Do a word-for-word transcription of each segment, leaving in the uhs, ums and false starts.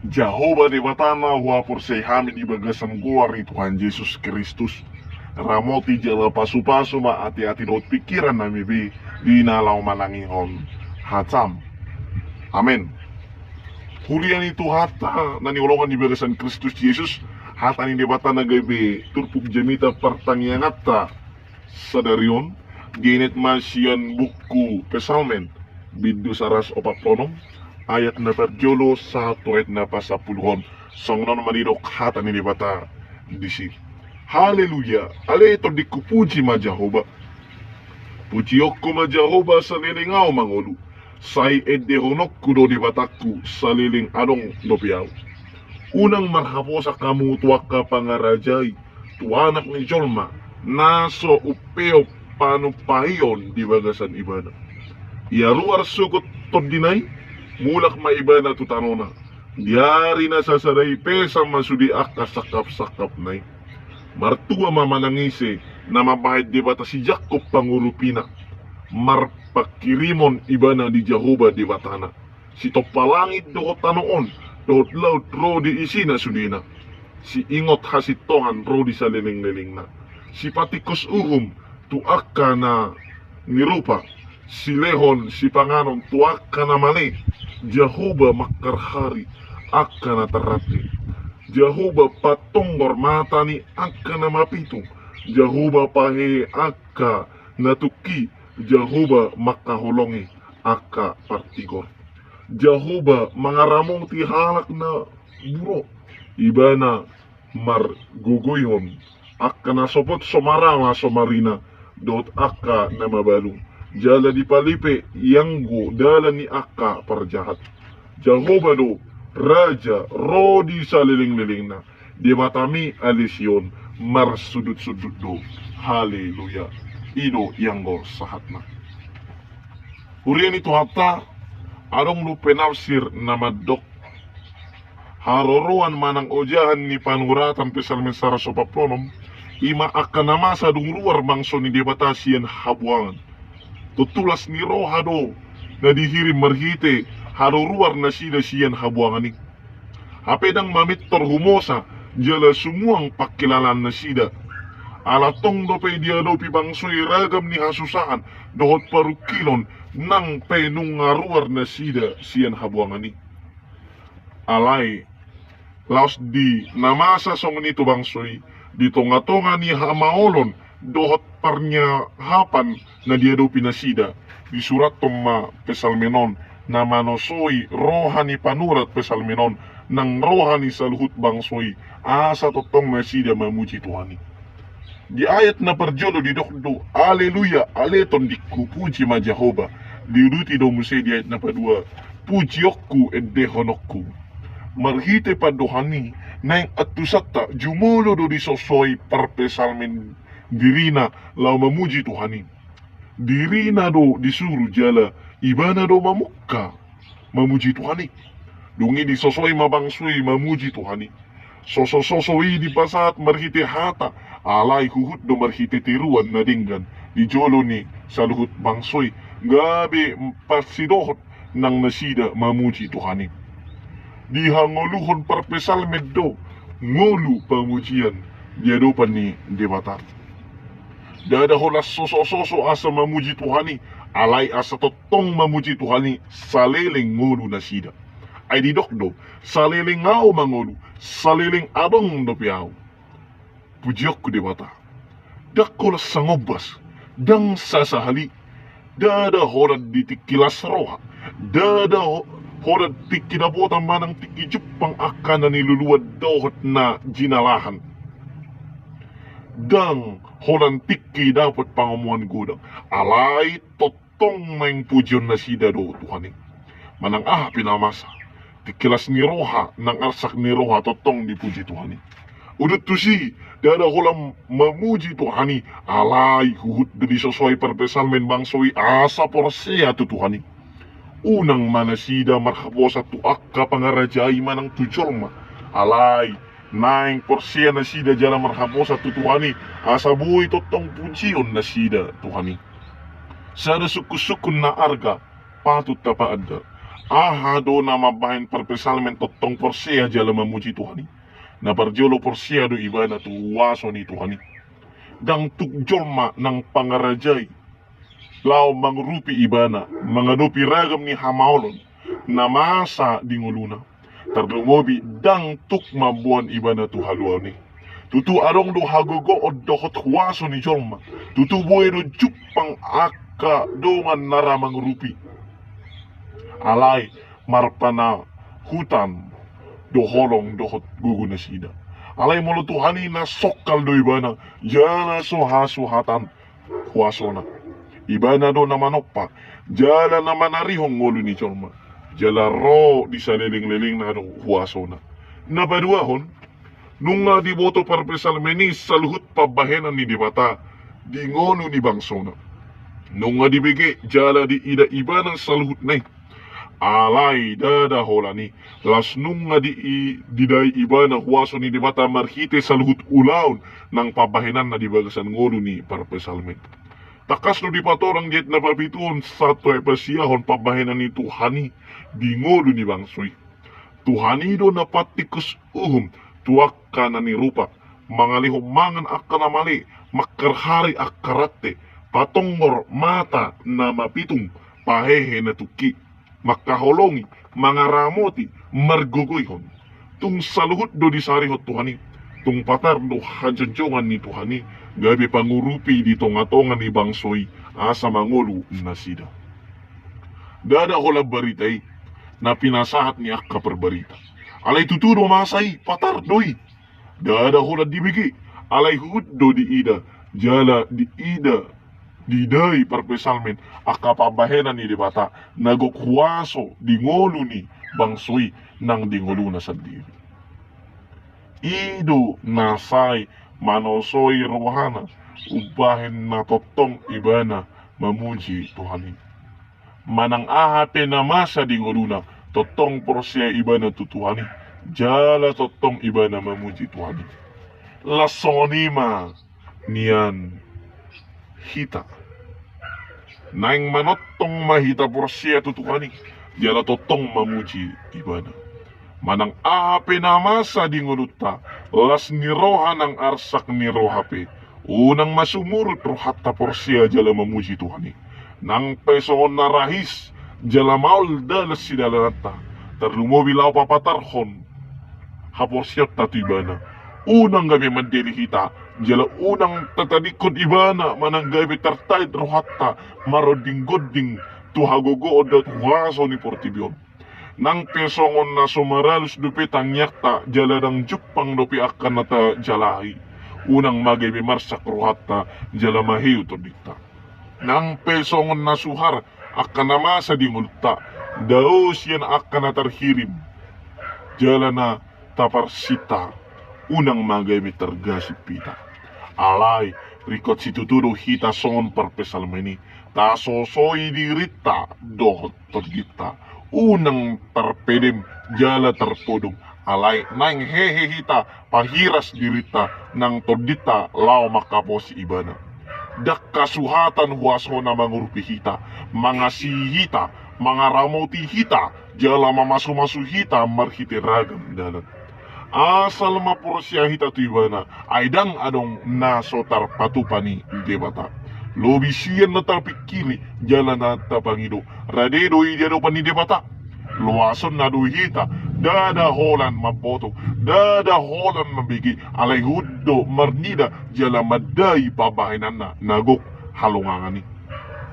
Jahowa Debata na huhaporseai hami di bagasan goar ni Tuhan Jesus Kristus, ramoti jala pasupasu ma ateate dohot pingkiran nami be di na laho manangihon hatam. Amen. Huria ni Tuhanta na hinaholongan di bagasan Kristus Jesus, hata ni Debata na gabe turpuk jamita partangianganta sadari on, dienet ma sian buku Psalmen, bindu saratus opat pulu onom, ayat na parjolo sahat tu ayat na pasampuluhon. Songon on ma didok hata ni Debata disi. Haleluya, ale tondingku, puji ma Jahowa. Pujionku ma Jahowa saleleng ahu mangolu, sai endehononku do Debatangku saleleng adong dope ahu. Unang marhaposan hamu tu angka pangarajai, tu Anak ni jolma, na so umpeop panumpahion di bagasan ibana. Ia ruar sogot tondina i, mulak ma ibana tu tanona. Di ari na sasada i pesan ma sude angka sangkapsangkapna i. Martua ma manang ise na mambahen Debata si Jakkob pangurupina, marpangkirimon ibana di Jahowa Debatana. Sitompa langit dohot tano on, dohot laut ro di isina sudena. Siingot hasintongan ro di salelenglelengna. Sipatingkos uhum tu angka na nirupa, silehon sipanganon tu angka na male. Jahowa mangkarhari angka na tarrante. Jahowa patonggor mata ni angka na mapitung. Jahowa pahehe angka na tungki. Jahowa mangkaholongi angka partigor. Jahowa mangaramoti halak na buro. Ibana margogoihon angka na sopot so marala so marina, dohot angka na mabalung. Jala dipalipe ianggo dalan ni angka parjahat. Jahowa do raja ro di salelenglelengna. Debatami ale Sion, marsundutsundut do. Haleluya. I do ianggo sahatna. Huria ni Tuhanta, adong do penafsir na mandok haroroan manang ojahan ni panuratan Psalmen saratus opat pulu onom, i ma angka na masa dung ruar bangso ni Debata sian habuangan. Tontu las ni roha do na dihirim marhite haruruar nasida sian habuangan i. Hape ndang mamintor humosa jala sumuang pangkilalaan nasida. Ala tong dope diadopi bangso i ragam ni hasusahan dohot parungkilon nang pe nunga ruar nasida sian habuangan i. Alai laos di na masa songon i tu bangso i, di tongatonga ni hamaolon dohot parniahapan na diadopi nasida, disurathon ma Psalmen on na manosoi roha ni panurat Psalmen on nang roha ni saluhut bangso i, asa tongtong nasida mamuji Tuhan i. Di ayat na parjolo didok do, "Aleluya, ale tondingku, puji ma Jahowa." Diuduti do muse di ayat na padua, "Pujionku endehononku." Marhite pandohan i, naeng antusanta jumolo do disosoi parpsalmen dirina laho mamuji Tuhan i. Dirina do disuru jala ibana do mamungka mamuji Tuhan i. Dung i disosoi ma bangso i mamuji Tuhan i. Sosososo i dipasahat marhite hata, alai huhut do marhite tiruan na denggan di jolo ni saluhut bangso i, gabe parsidohot nang nasida mamuji Tuhan i. Dihangoluhon parpsalmen do ngolu pamujian di adopan ni Debata. Ndada holan sosososo asa mamuji Tuhan i, alai asa tongtong mamuji Tuhan i saleleng ngolu nasida. Ai didok do, saleleng ahu mangolu, saleleng adong dope ahu. Pujionku Debata. Ndang holan sangombas, ndang sasahali. Ndada holan di tingki las roha, ndada ho-, holan tingki dapotan manang tingki jumpang angka na niluluan dohot na jinalahan. Ndang holan tingki dapot pangomoan godang. Alai tongtong naeng pujion nasida do Tuhan i. Manang aha pe na masa, tingki las ni roha nang arsak ni roha tongtong dipuji Tuhan i. Udut tusi, ndada holan mamuji Tuhan i, alai huhut do disosoi parpsalmen bangso i asa porsea tu Tuhan i. Unang ma nasida marhaposan tu angka pangarajai manang tu jolma. Alai naeng porsea nasida jala marhaposan tu Tuhan i, asa boi tongtong pujion nasida Tuhan i. Sada sungkunsungkun na arga patut tapaanda. Aha do na mambahen parpsalmen tongtong porsea jala mamuji Tuhan i? Na parjolo, porsea do ibana tu huaso ni Tuhan i. Ndang tuk jolma nang pangarajai laho mangurupi ibana mangadopi ragam ni hamaolon na masa di ngoluna. Tarlumobi ndang tuk mamboan ibana tu haluaon i. Tutu adong do hagogoon dohot huaso ni jolma. Tutu bue do jumpang angka dongan na ra mangurupi. Alai marpanahutan do holong dohot gogo nasida. Alai molo Tuhan i na songkal do ibana, jala so hasuhatan huasona. Ibana do na manompa jala na manarihon ngolu ni jolma, jala ro di salelenglelengna do huasona. Na paduahon, nunga diboto parpsalmen i saluhut pambahenan ni Debata di ngolu ni bangsona. Nunga dibege jala diida ibana saluhutna i. Alai ndada holan i, laos nunga di, i, didai ibana huaso ni Debata marhite saluhut ulaon nang pambahenanna di bagasan ngolu ni parpsalmen. Tangkas do dipatorang di ayat na papituhon sahat tu ayat pasiahon pambahenan ni Tuhan i di ngolu ni bangso i. Tuhan i do na patingkus uhum tu angka na nirupa, mangalehon mangan angka na male, mangkarhari angka rante, patonggor mata na mapitung, pahehe na tungki, mangkaholongi, mangaramoti, margogoihon. Tung saluhut do disarihon Tuhan i. Tung patar do hajonjongan ni Tuhan i gabe pangurupi di tongatonga ni bangso i, asa mangolu nasida. Ndada holan barita i na pinasahat ni angka parbarita. Alai tutu do masa i, patar do i. Ndada holan dibege, alai huhut do diida, jala diida, didai parpsalmen angka pambahenan ni Debata na gok huaso di ngolu ni bangso i nang di ngoluna sandiri. I do na sai manosoi rohana umbahen na tongtong ibana mamuji Tuhan i. Manang aha pe na masa di ngoluna, tongtong porsea ibana tu Tuhan i, jala tongtong ibana mamuji Tuhan i. Laos songon i ma nian hita. Naeng manongtong ma hita porsea tu Tuhan i, jala tongtong mamuji ibana. Manang aha pe na masa di ngolunta, las ni roha nang arsak ni roha pe, unang ma sumurut rohanta porsea jala mamuji Tuhan i. Nang pe songon na rahis jala maol dalan sidalananta, tarlumobi laho papatarhon haporseaonta tu ibana. Unang gabe mandele hita, jala unang tatadingkon ibana manang gabe tartait rohanta marondinggonding tu hagogoon dohot huaso ni portibi on. Nang pe songon na so maralus dope tangiangta jala ndang jumpang dope angka na tajalahi, unang ma gabe marsak rohanta jala maheu tondinta. Nang pe songon na suhar angka na masa di ngolunta, dao sian angka na tarhirim jala na taparsinta, unang ma gabe targasip hita. Alai ringkot situtu do hita songon parpsalmen i, tasosoi dirinta dohot tondinta, unang tarpedem jala tarpodom. Alai naeng hehe hita pahiras dirinta nang tondinta laho mangkaposi ibana. Ndang hasuhatan huasona mangurupi hita, mangasihi hita, mangaramoti hita, jala mamasumasu hita marhite ragam dalan. Asal ma porsea hita tu ibana, ai ndang adong na so tarpatupa ni Debata. Lobi sian na tapingkiri jala na tapangido, rade do i di adopan ni Debata. Loasonna do hita, ndada holan mamboto, ndada holan mambege, alai huhut do marnida jala mandai pambahenanna na gok halongangan i.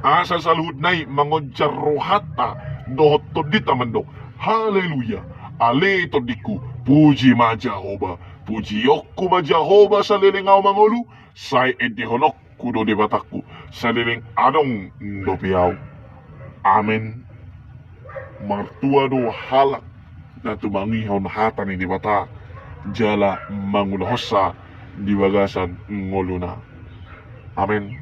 Asa saluhutna i mangonjar rohanta dohot tondinta mandok: Haleluya, ale tondingku, puji ma Jahowa. Pujionku ma Jahowa saleleng ahu mangolu, sai endehononku do Debatangku saleleng adong dope ahu. Amen. Martua do halak na tumangihon hata ni Debata jala mangulahonsa di bagasan ngoluna. Amen.